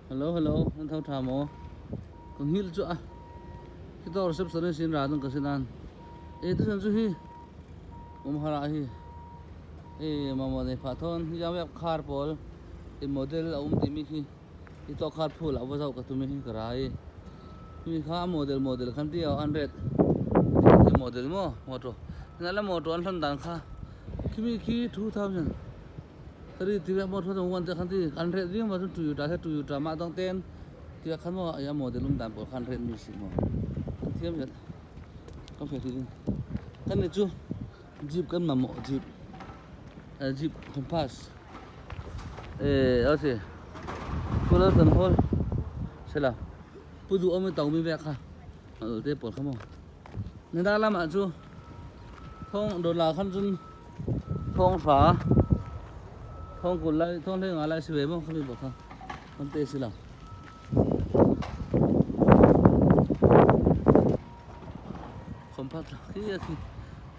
Hello hello an tho tha maw ka nghilh chu a khi tawk reception in sin ra dun ka sin an e tu chan chu hi awm har ah hi e mamawh nei phah thawn hi jam ep khar pawl i model a awm tih mi khi i tawk khar phul ah va zauh ka tum hi ka rai mi kha a model model khan ti a an red model maw motor la motor an hlan dan kha khimi khi 2000 Tari ti vek maw thawt ang uan te khan ti an reh viau maw chuan Toyota hi Toyota mah dang ten tia khan maw a model awm dan pawh khan reh mi si maw an thiam zet ka hre thin kan ni chu jeep kan mamawh jeep jeep compass eh a si cooler kan hawl sela pu duh awm to mi vek kha a te pawl kha maw ni dak lamah chu thawng dawt lah khan chun thawng hra thawng kul lai thawng hlei nga lai si ve maw khami pawh kha kan te si lo khawmphat khi a khi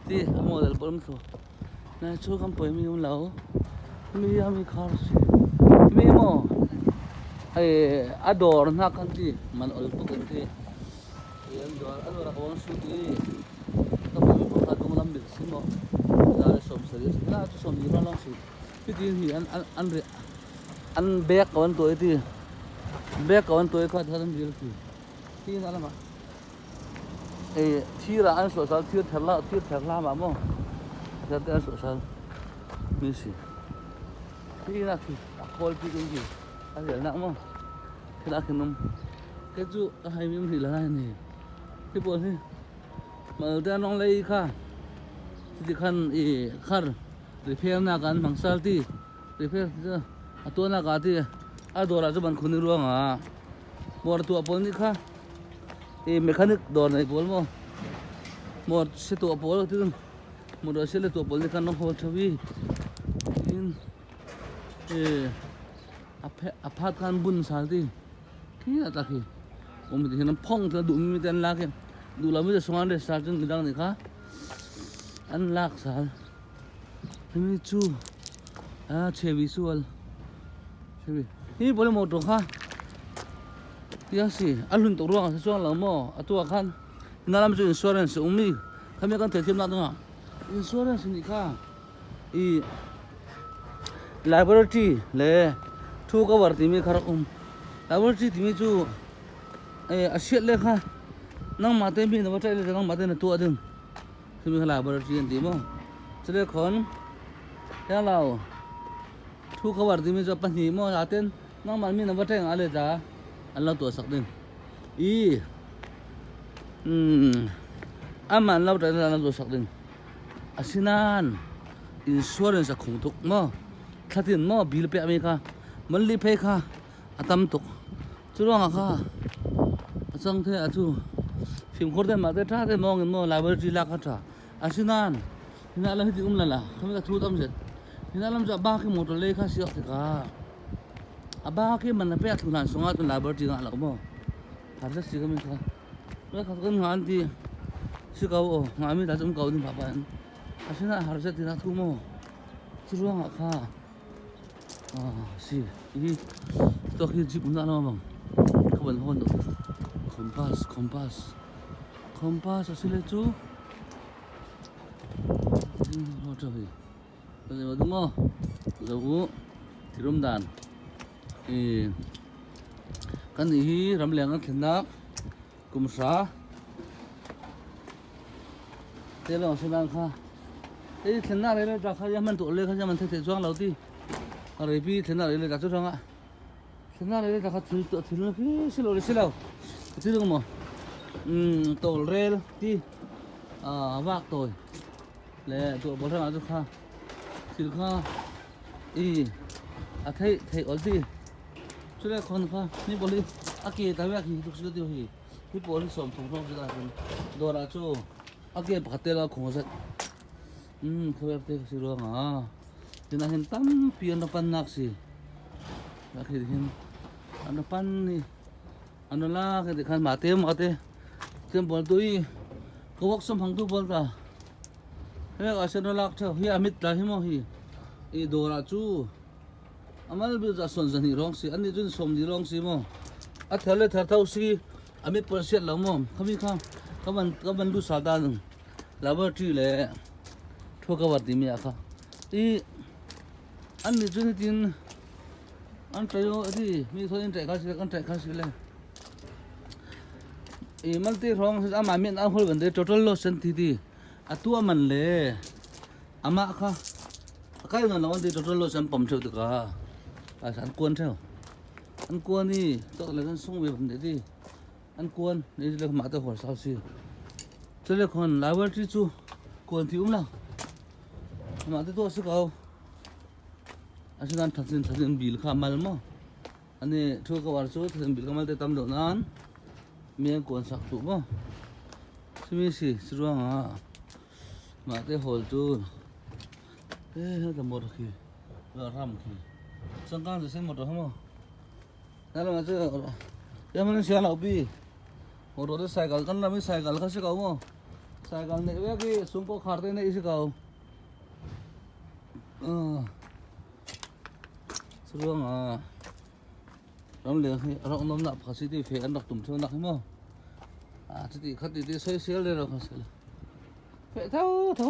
ti a model pawh an thu nai chu kan pawi mi awm lo mi a mi khar si mi maw hei a dawr hnak khan ti man awl tuk an ti an dawr a dawr ah ka bawng su ti. Ka hmu pakhat dung lam bil si maw za le 70 a si la chu 40 rual lawng si hitin hi an an an ri an bag ko an tuah i ti bag ko an tuah i kha ti khan an dil ti hi na lamah ei thir ah an suahsal thir ther la thir ther hlam ah maw thir te an suahsal mi si hi na khi a khawl pi kan khi a zel nak maw khi na khin um ke chu ka hai mi um ri la lai ni hi pawl hi Malte an rawng lei kha chuti khan ih khar repair nak ah an hmang sal ti repair chu a tuahnak ah ti a dawr ah chu ban khun i ruang ah motor tuah pawl nih kha ih mechanic dawr nei pawl maw motor se tuah pawl ti motor se le tuah pawl nih khan an rawng hawl theuh i tin ih a phat khan bun sal ti. Khi a tak hi um ti hian an phawng te duh mi te an lak i duh lo mi te sung an ret sal cun midang nih kha an lak sal himi chu a chevy sual chevy hi pawl motor kha tia si a hlun tuk ruang a si chuang lo maw atu ah khan na lam chu insurance a um mi khami kan thei thiam nak ding ah insurance nih kha i library le thu cover timi kha rak um library timi cu a siat le kha nangmah te mi na va ṭaih le nangmah te na tuah ding timi kha library an ti maw cule khon hello thu cover timi cu pahnih maw natin nangmah mi na va ṭaih nga le ta an lo tuah sak ding i aman lo ṭaih an lo tuah sak ding Asinain insurance a khung tuk maw? Thlatin maw bill pekmi kha monthly pay kha a tam tuk. Cu ruangah kha a cang the atu fimkhur te mah te ṭha te mawng in maw liability lak kha ṭha. Asinain hina lam hiti um lala khami ka thu tam zet. Hina lam cu a ba khi motor lei kha si awk tikah a ba khi man na pek thlu hlan sungah cun liability ngah lo maw? Har zet si kami kha. Ka kan nga an ti si ko aw nga mi ta cum ko ding papa in asina har zet tina thu mo chu ruang ah kha si hi to khi jeep na no bang ka ban hon compass compass compass asile chu ho cha hi ka le du mo zo u thirum dan i Kan nih hi ramleng an thlennak kum hra te lawng si nang kha ei thlennak le ta kha ya man to le kha ya man the the chuang lo ti repi thlennak le ta chu ranga thlennak le ta kha thil to thil khi si lo si lo thil mo tol rel ti a vak toi le to bol ranga chu kha thil kha i a thei thei ol ti Chule khon kha ni pawl hi a ke ta vek hi tuk si ti hi hi pawl hi 30 hrawng si ta cun dawr ah cu a ke pakhat te la khong zat khawek te si ruang ah tin ah hin tampi an rak pan nak si la khi hin an rak pan ni an la khi ti khan ma te ma te tem bol tu i ka wak som hang tu bol ta he a sen lak theu hi amit la hi mo hi i dawr ah cu. A mal bil chu a sawn zahnih rawng si, ani chuan sawmli rawng si maw? A ther leh ther tho si, a mit pawh a hriat lo maw? Khami kha ka van ka van lut sal dan laboratory leh thu ka var tih mi ah kha i ani chuan hetin an ṭai aw a ti mi sawn in ṭaih kha si le kan ṭaih kha si le i malte hrawng amah mian a hawl ban te total loss an ti ti a tu a man le. Amah kha a kal nawn lo an ti total loss an pawm theuh tikah an kuan theuh. An kuan i tawk le kan sung ve bam deh ti. An kuan ni le mah te huar sau si. Chule khon library chu kuan thi um lo. Mah te tuah si ko. Asinan thatin thatin bil kha mal mo. Ani thu ka war chu thatin bil ka mal te tam deuh nan mi an kuan sak duh mo. Simi si siruanga Mahte hawl chu e heta motor khi ram khi changkang chu sen motor kha maw helama chu emaw siam loh pi motor te cycle kan lam hi cycle kha si ko maw cycle neih vek hi sum pawh khar te neih si ko churuanga ram leng hi a rawng nawm nak pakhat si te fe an rak tum theuh nak hi maw a chuti kha ti te sawi sel der kha sel fe tho tho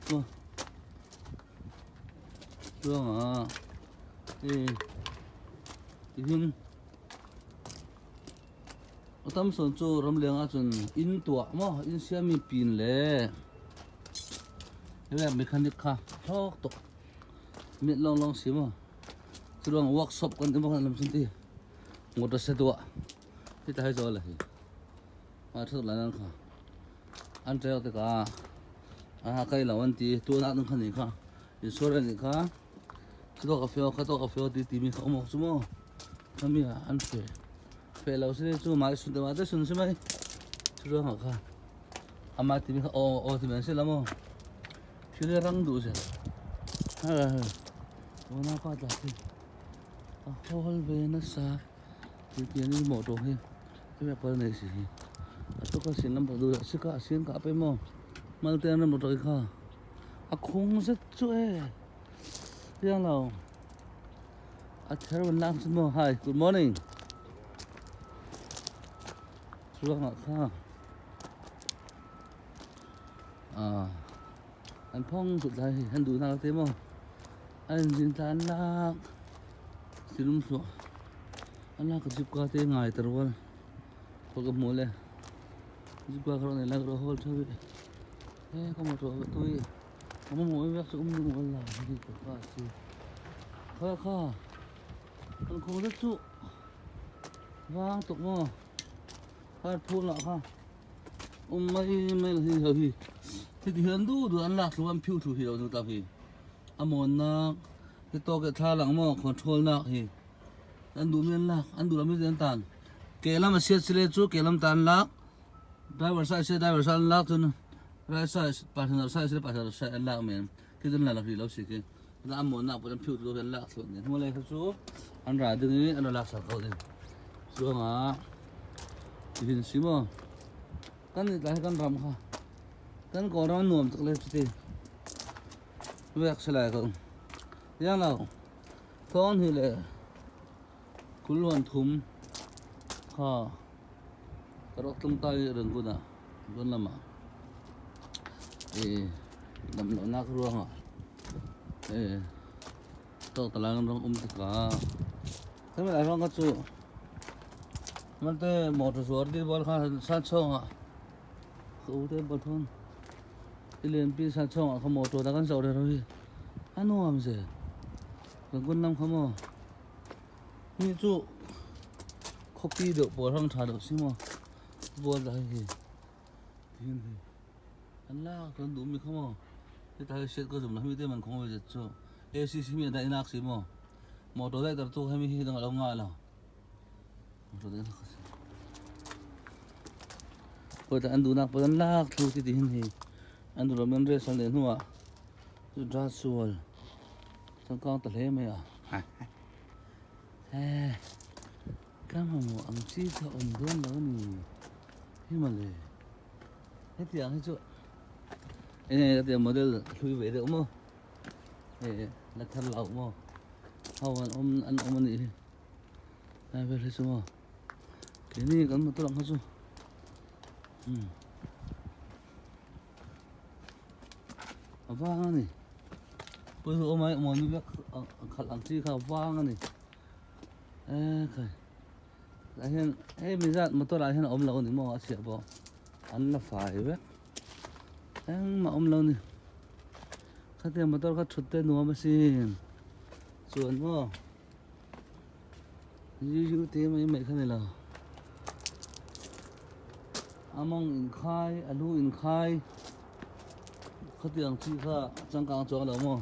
maw chuang a e tihin a tam sawn chu ram leng ah chuan in tuah maw in siam mi pin le mechanic kha thawk tawh Mit lawng lawng si maw? Curuang workshop kan ti maw lam sun ti. Motor se tua. Hi ta hai zo la hi. Ma thuk la nan kha. An trail te ka. A kai lo an ti tu na nung kha ni kha. Insurance ni kha. Chu to ka feo kha to ka feo ti ti mi kha omok chu mo. Kami an fe. Fe lo se chu mai sun te ma te sun se mai. Curuang kha. Ama ti mi kha o o ti men se la mo. Thil hi rang duh zel tuna pa tla hi a hawl ve nasa ti tiang in motor hi hemi a pal nei si hi a tawk a sin lam pawh duh si kha a sin kah pawh maw mal te an rawn motor hi kha a khung zet chu e chiang lo a ther rawn lak chu maw hi good morning chuangah kha. An phawng tut lai hi an duh nak te maw a engine tla an lak silum hluah an lak ka jeep ka te ngai ta rual khaw ka hmuh le jeep ka rawh nei lai ka rawh hawl tha bik he ka motor tui ka mamawh em vek chu um lung la hi ka kha chu kha kha an khaw zet chu vang tuk maw kha phul lah kha. Awm mai mai lo hi ho hi heti hian duh duh an lak thlu an phiu thlu hi lo chu tak hi a mawn nak he tawk leh thla lang maw control nak hi an duh mi an lak an duh lo mi an tan ke lam a hriat sile chu ke lam tan lak driver side se driver side an lak chuan right side passenger side se passenger side an lak mai ang khi chu an la la hrih lo si khi a mawn nak pawh an phiu thlu an lak thlu a ni hmul lai kha chu an rah ding in an rawn lak sak ho a ni chuangah. Tihin si maw kan nih tlai kan ram kha kan kawlram nuam tuk le chuti vek si lai ko yang lo thawng hi le kulhuan thum kha ka rak tlung tai renggun ah dun lam ah e dam lo nak ruang ah e tawk talang rong um tikah Hemi lai hrawng kha chu mante motor zuar dil bawr kha san chhawng ah ka u te pathum i len pi san chhawng ah kha motor dah kan zoh reng hi a nuam zel kan kun lam kha maw ni chu khawpi deuh pawl hrang tha deuh si maw bawr dah hei hi tin hei an lak kan duh mi kha maw heta hi hriat ka zum lo hemi te man khawng ve zet chu A_C si mi a daih nak si maw. Motor daih tar chu hemi hi dang a lo ngah lo. Motor daih nak si. Koi ta an duh nak pawh an lak thlu ti ti hin hi. An duh lo men rest an leh hnuah chu dra sual changkang ta hle mai a. Eh ka mamawh ang chi kha awm dawn lo ni. Hi mawle. Hetiang hi chu enge ka tia model hlui ve deuh maw. Eh la thar lo maw. Ho an awm an awm a nih hi lai vel hi chu maw keini kan motor ang kha chu umm a vang a ni pawisa awm ai awm vek khalh ang chi kha a vang a ni ekhai tah hian hemi zat motor ah hian a awm lo a ni maw a chhiah pawh an la fai vek. Engmah awm lo ni. Khatiang motor kha thut te nuam asin. Chuan maw zu te mai mai kha ni lo. A mawng inkhai, a lu inkhai khatiang chi kha changkang chuang lo maw.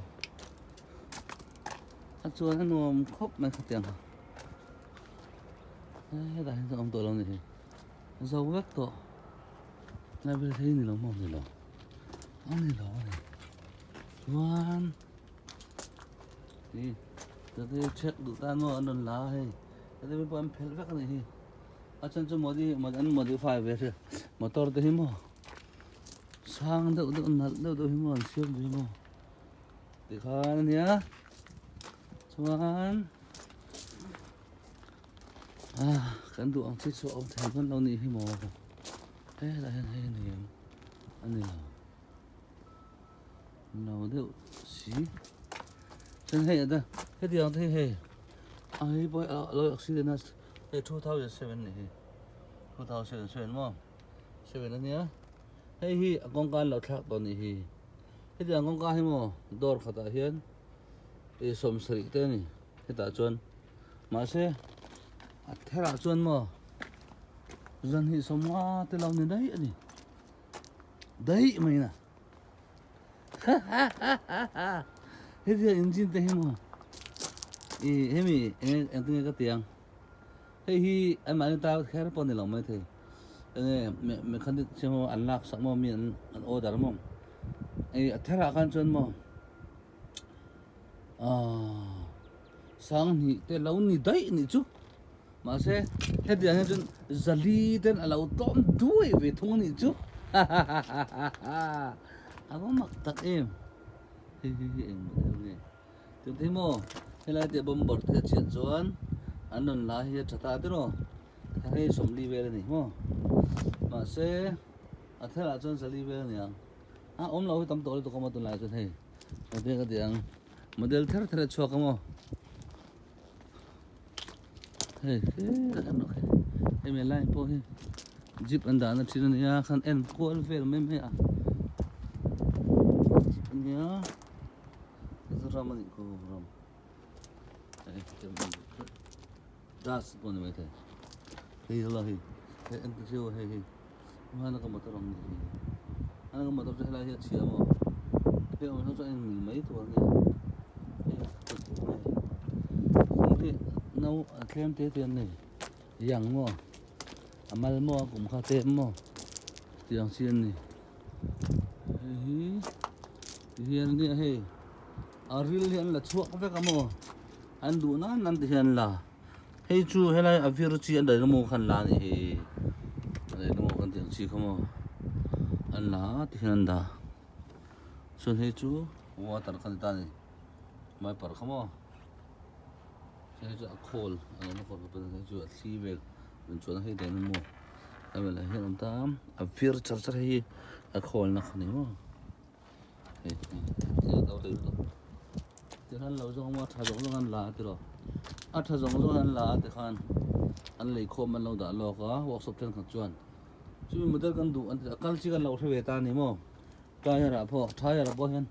A chuan a nuam khawp mai khatiang kha. Hetah hian chuan awm tawh lo ni hi. Zo vek tawh. Level hi ni lo maw ni lo a ni lo a ni chuan hi tate check duh tan maw an rawn la a hei tate mi pawh an phelh vek a nih hi a chhan chu modi an modify ve hria motor te hi maw sang deuh deuh nalh deuh deuh hi maw an siam ve maw tikhan a nia chuan. Ah kan duh ang chi chu a awm thei dawn lo nih hi maw helai hian hei a ni em a ni lo no deuh si chuan hei a heti ang te hi hei a hei pawh a lo accident a hei 2007 nih hi 2007 maw 7 a nia hei hi a kawngka an lo thlak tawh nih hi heti ang kawngka hi maw dawr khatah hian ih sawmsarih te a ni hetah chuan. Mahse a therah chuan maw zan hnih sawmnga te lo ni daih a ni daih mai na hetiang engine te hi maw ih hemi eng engtin nge ka ti ang hei hi anmahni ta kher pawh a ni lo maithei enge mechanic te ho an lak sak maw mi an order maw ih a therah khan chuan maw Aaa sanghnih te lo ni daih nih chu mahse hetiang hian chuan zali ten a lo tlawm duai ve thung a nih chu hahahaha a va mak tak em hei hei hi eng model nge tun hi maw helai te bomber te a chhiat chuan an rawn la hi a tha ta tiraw hei sawmli vel a ni maw mahse a therah chuan zali vel a ni ang a awm lo hi tam tawh lutuk a maw tunlai chuan hei. Model ka ti ang model thar thar a chhuak a maw hei hemi line pawh hi jeep an dahna thin a nia khan en kual vel mai mai a jeep a nia ram a nih khu ram dust pawh a ni maithei hei la hei hei en ta chiu a hei hi. Hmana ka motor ang nih hi hmana ka motor chu helai hi a chhia maw hei awm hi chu a inmil mai tur a nia hei kum hi no a tlem te te an nei yang maw a mal maw a kum kha tlem maw tiang chi an ni hei hi tihian a nia hei a ril hi an la chhuak vek a maw an duh nan nan ti hian an la. Hei chu helai a vir chi an daih maw khan la a nih hi a daih maw kan tih ang chi kha maw an la ti hian an dah chuan hei chu water kha ni ta a ni wiper kha maw chuan hei chu a khawl a awm a khawl hei chu a thli vel rawn chuan hei daih maw a velah hian a awm ta a vir char char hei hi a khawl na kha ni maw. Tikhan lo zawng maw a tha zawng zawng an la a tiraw a tha zawng zawng an la a tikhan an lei khawm an lo dah lawk a workshop thenkhat chuan chumi model kan duh an ti a kal chi kan lo hre ve ta a ni maw tyre ah pawh tyre ah pawh hian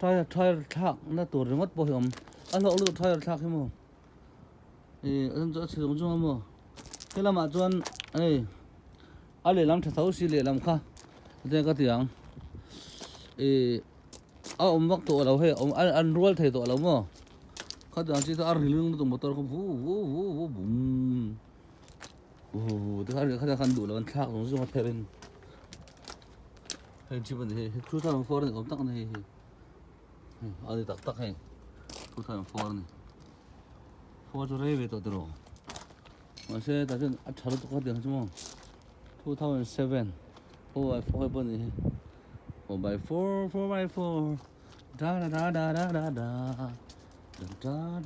tyre tyre thlak na tur ringawt pawh hi a awm a hlawk lutuk tyre thlak hi maw ih a chhan chu a chhe zawng zawng a maw helamah chuan hei. A lehlam tha tho si lehlam kha enge ka ti ang ih a awm vak tawh lo hei awm an rual thei tawh lo maw khatiang chi chu a ri lutuk motor kha vu vu vu vu bum vu tikhan khatiang khan duh lo an thlak zawng zawng a pherh in hei jeep a ni hei 2004 a ni awm tak a ni hei hi a ni tak tak hei 2004 a ni four chu rei ve tawh tiraw. Mahse tah chuan a tha lutuk a tiang chu maw 2007 4x4 pawh a nih hi 4x4 4x4 da da da da da da da. Da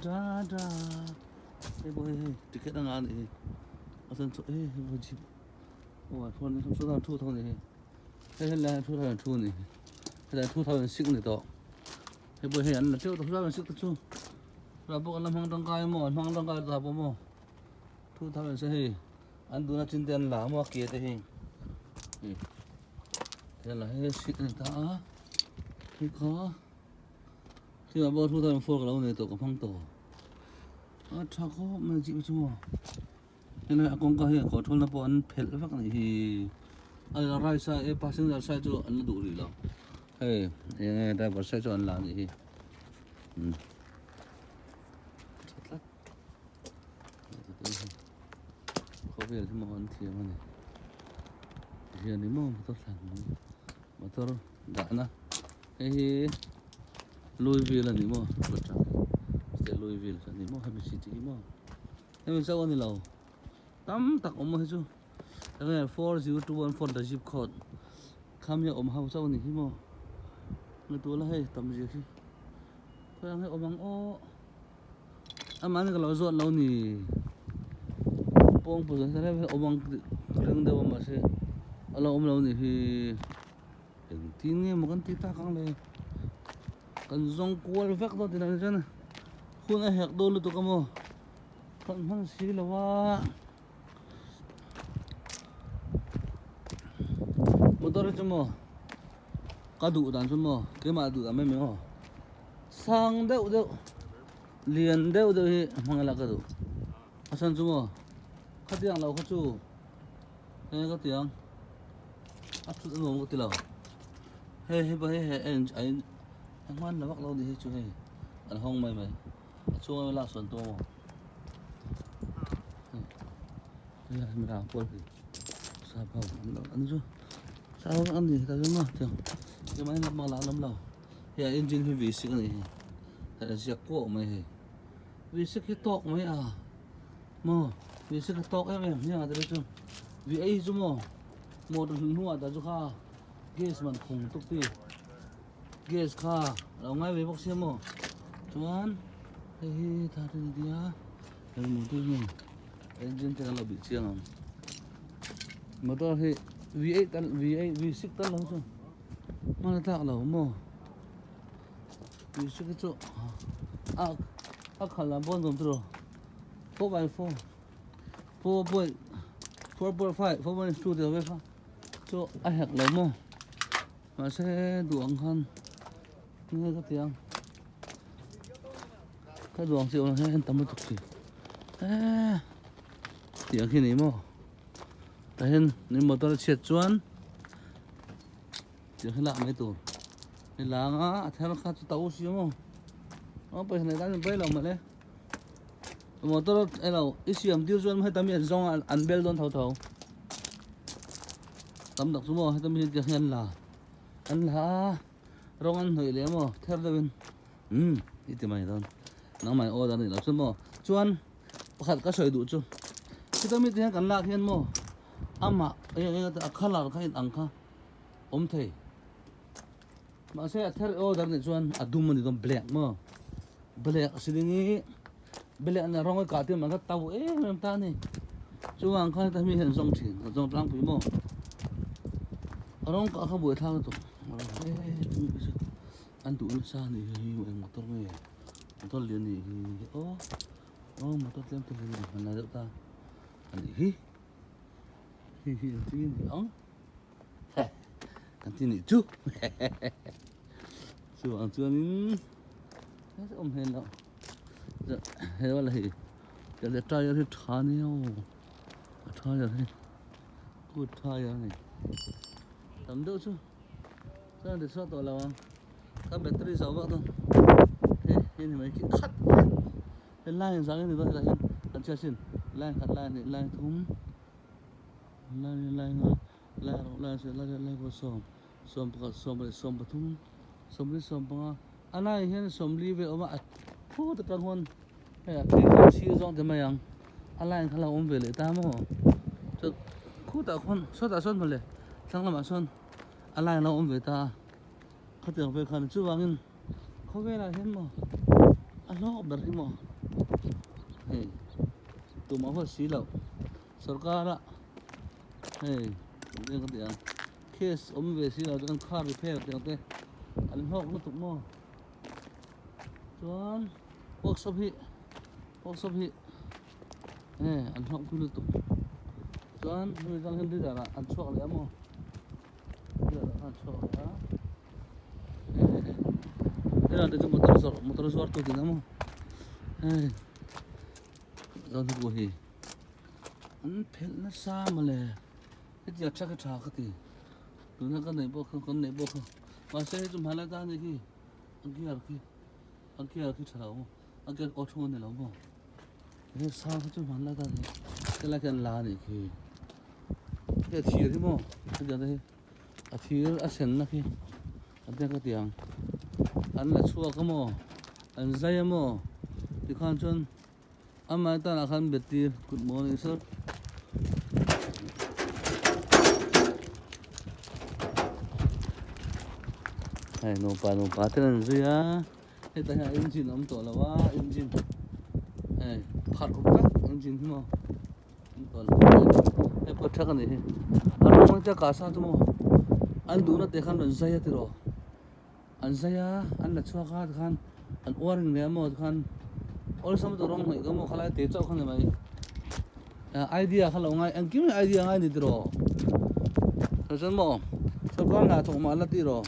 da da hei pawh hei hei ticket a ngah a nih hi a chuan chu eh hei pawh jeep aw ah chuan sawn thu tho a ni hei hei helai ah 2002 a ni helai 2006 a ni tawh hei pawh hei an la teuh tawh 2006 te chu tah pawh an la hmang tangkai maw an hmang tangkai tah pawh maw 2006 hei an duhna chin te an la maw a ke te hi hei hei seat a ni ta a hei kha. Khi ah pawh 2004 ka lo nei tawh ka hmang tawh a tha khawp mai chih chu maw helai a kawngka hi a control na pawh an phelh vak a nih hi a right side e passenger side chu an la duh rih lo hei eng nge driver side chu an la a nih hi umm tha tlat khawvel hi maw an thiam a ni hian ni maw motor thlan motor dahna hei hi Louisville a ni maw state Louisville a ni maw hemi city hi maw hemi chauh a ni lo tam tak awm maw hi chu enge 4021 the zip code khami a awm ho chauh a ni hi maw ngaihtuah la hei tam zia khi khawi ang hi awm ang aw amahni ka lo zawt lo ni pawng pawh awm ang ka ring deuh a mahse a lo awm lo ni hi. Engtin nge maw kan tih tak ang le kan zawng kual vek dawn tih lah chuan hun a hek dawn lutuk a maw kan hman si lo a motor hi chu maw ka duh dan chu maw keimah duh dan mai mai aw sang deuh deuh lian deuh deuh hi hmang ila ka duh a chhan chu maw khatiang lo kha chu enge ka ti ang. A thut a nuam ka ti lo hei hei pawh hei hei a in a in a hman la vak lo ni hei chu hei an hawng mai mai a chhung a lak sawn tum a maw hei hei mi rang pawl hi sap ho an lo an chu sap ho an ni ta chu maw tiang tiang mai lam la lam lo hei a engine hi v six a ni hi hei a ziak kuau mai hei v six hi tawk mai a maw v six hi tawk em em hniang a te chu v eight hi chu maw. Motor hnu hnuah ta chu kha gas man khung tuk ti gas kha lo ngai ve bawk sia maw chuan hei hi tha te ni tia hei motor hi engine te kan lo bih chiang ang motor hi V8 tal V8 V6 tal lo chu hman a tlak lo maw V6 hi chu a a khalh lam pawh a nuam tiraw 4x4 4.4.5 4.2 tih vel kha chu a hek lo maw mahse duh ang khan nge ka ti ang ka duh ang chi awm hian tam lutuk chi eee tih ang khi ni maw tah hian ni motor a chhiat chuan tih ang khi lak mai tur ni lang a a thar kha chu ta u si maw aw pawisa nei tan pai lo mawle. Motor elo i siam tir chuan heta mi an zawng a an bel dawn tho tho tam tak chu maw heta mi te hian la an la a rawng an hnawih leh maw ther deuh in umm i ti mai dawn nangmah in order anih loh chu maw chuan pakhat ka sawi duh chu heta mi te hian kan lak hian maw amah a colour kha in ang kha awm thei. Mahse a ther order nih chuan a dum a ni dawn black maw black a si ding i black nia rawng a kah tir mah kha to em em ta a ni chuvang khan heta mi hian an zawng thin an zawng tlangpui maw a rawng kah kha buaithlak lutuk an duh nasa a nih hi eng motor nge motor lian a nih hi aw aw motor tlem te lian a ni hman lai deuh ta a nih hi hei hi engtin nge ni ang. Kan ti nih chu chu ang chuanin awm hmel loh hei wala hei tah tyre hi tha nia aw a tyre hi good tyre a ni tam deuh chu chuan ti chhuak tawh lo ang ka battery zo vak dawn hei hei ni mai khi khat hei line zang hi ni dawn hetah hian kan chhiat sin line khat line hnih line thum. Lai lai nga lai rawh lai se lai lai pawh sawm sawm pakhat sawm pahnih sawm pathum sawmli sawm panga a laiah hian sawmli vel a awm a a phut atang huan hei a phei zawng sir zawng te mai ang a line kha a lo awm ve leh ta maw chuan khutah khuan sawtah sawn mawle thlang lamah sawn a line a lo awm ve ta a khatiang vel khan chuvangin khawvelah hian maw a. hlawk ber hi maw hei tumah huat si loh sorkar a hei eng ka tih ang case awm ve si lo chuan car repair tih ang te an hlawk lutuk maw chuan workshop hi workshop hi e an hlawk pui lutuk chuan hemi atang hian leader ah an chhuak leh a maw leader ah khan an chhuak leh a helai te chu motor zawrh motor zuar tu tihna maw hei chuan hei pawh hi an phelh nasa mawle hetiang tha kha tha ka ti tuna ka neih pawh kha kan neih pawh kha mahse hei chu hmanlai tan anih khi a gear khi a gear khi tha lo maw a gear auto a ni lo maw he sang kha chu hmanlai tan anih helai khian la anih khi hei a thir hi maw hetiang te hi a thir a senna khi a te ka ti ang an la chhuak a maw an zai a maw tikhan chuan Amah tanah khan bet tir kut maw ni sir. Hei nupa nupa te an zui a heta hian engine awm tawh lo a engine hei pharh vek engine hi maw awm tawh lo hei pawh thak a nih hi a rawng te kah sa chu maw an duhna te khan rawn zai a tiraw. An zai a, an la chhuak a tikhan an uar eng leh a maw tikhan awlsam tur rawng hnaih ka maw khalai te chauh kha ni mai idea kha lo ngai engkim hi idea ngai ni tiraw chuan maw sorkar hna thawk mah la tiraw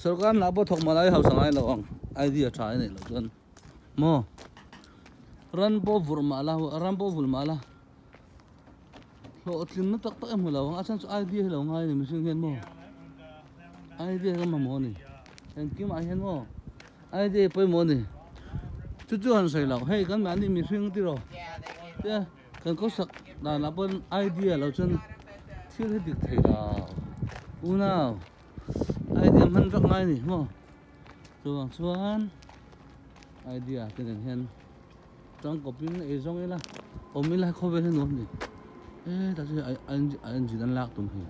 sorkar hna pawh thawk mah la i hausa ngai lo ang idea tha i neih loh chuan maw ran pawh vurh mah la ram pawh vulh mah la Hlawhtlinna tak tak em hmu lo ang a chhan chu idea hi lo ngai a ni mihring hian maw idea hi ka mamawh a ni engkim ah hian maw idea hi pawimawh a ni chu chu han sawi loh hei kan mahni mihring tiraw tia kan khawsak danah pawn idea lo chuan thil hi dik thei lo unau idea hman vak ngai a ni maw chuvang chuan idea te nen hian. Tangkawpin ei zawng ila awm ila khawvel hi nuam ni e tah chu hei a engine an lak tum hi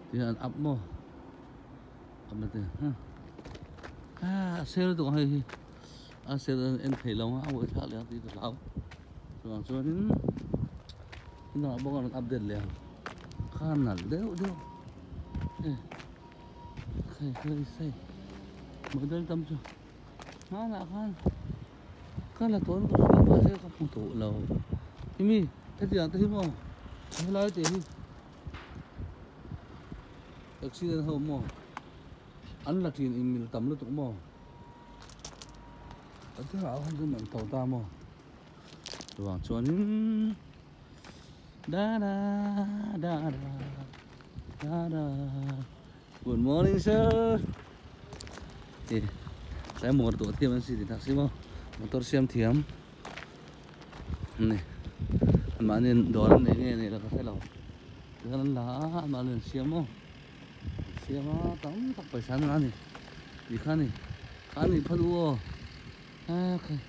tihian an up maw up na te ha a sel lutuk ang hei hi a sel an en thei lo a a buaithlak leh ang tih ka hlau chuvang chuanin inah bawk a rawn update leh ang kha nalh deuh deuh e hei hei hei model tam chu hmanah khan. Ka la tawn ka hria mahse ka hmu tawh lo imi hetiang te hi maw helai te hi accident ho maw an la thin in mil tam lutuk maw a chungah khan chuan an to ta maw chuvang chuanin da da da da da da good morning sir. Ih tlai motor tuah thiam an si tih tak si maw motor siam thiam ani mahni dawr an nei nge nei lo ka hre lo tihian an la a mahni an siam maw an siam a tam tak pawisa an ngah a ni tih kha a ni kha a nih phat u aw a khai.